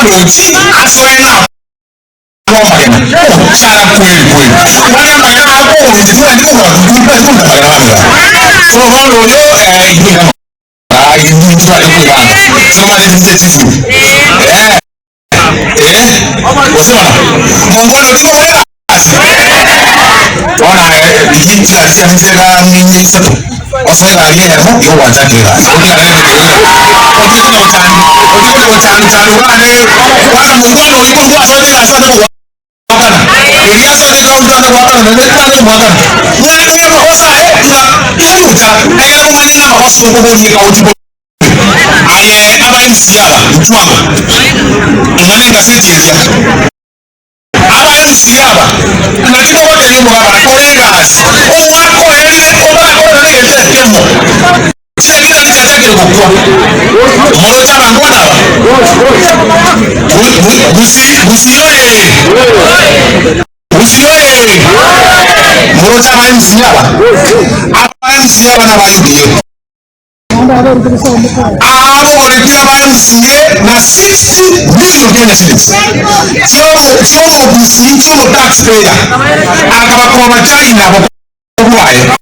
orochi asoe na amagena ochara kweli kweli kwani amagena akogocha tiwendi kogora tiwendi kogora amagena bamira so bono oyo eh intwe tware kwebanga somane tinche chifuri eh eh gose bono mongwana otiga okore egasi bono aye rigia chigari chiane chire iga ng'e isato osoe egari eyemo igo gwachakire egasi otigare na egento otige konya gochandi otige konya gochandi chandi ogane kwanza mongwana oywo korwa gwasoete egasi ase kogoakana erio asoete eground ase goakana naende tari komoakana mwakane amagoso aye ng'a tari gochara ekero omanye ng'a amagoso okoboria ekaunti Aye aba MC aba, intwe amo, ing'ana engaseti eria. Aba MC aba, naki togotebia omogabana, kora egasi, omwaka oerire otakorera negento ekemo, chinyagitari chiachakire gokwa. Moroche abangwana aba? Gusii, Gusii oye! Gusii oye! Moroche aba MC aba? Aba MC aba naba UDA. Aabogoretie aba MCA na 60 million Kenya shillings chi'omogusii chi'omotaxpayer akabakoba China bokobwaye.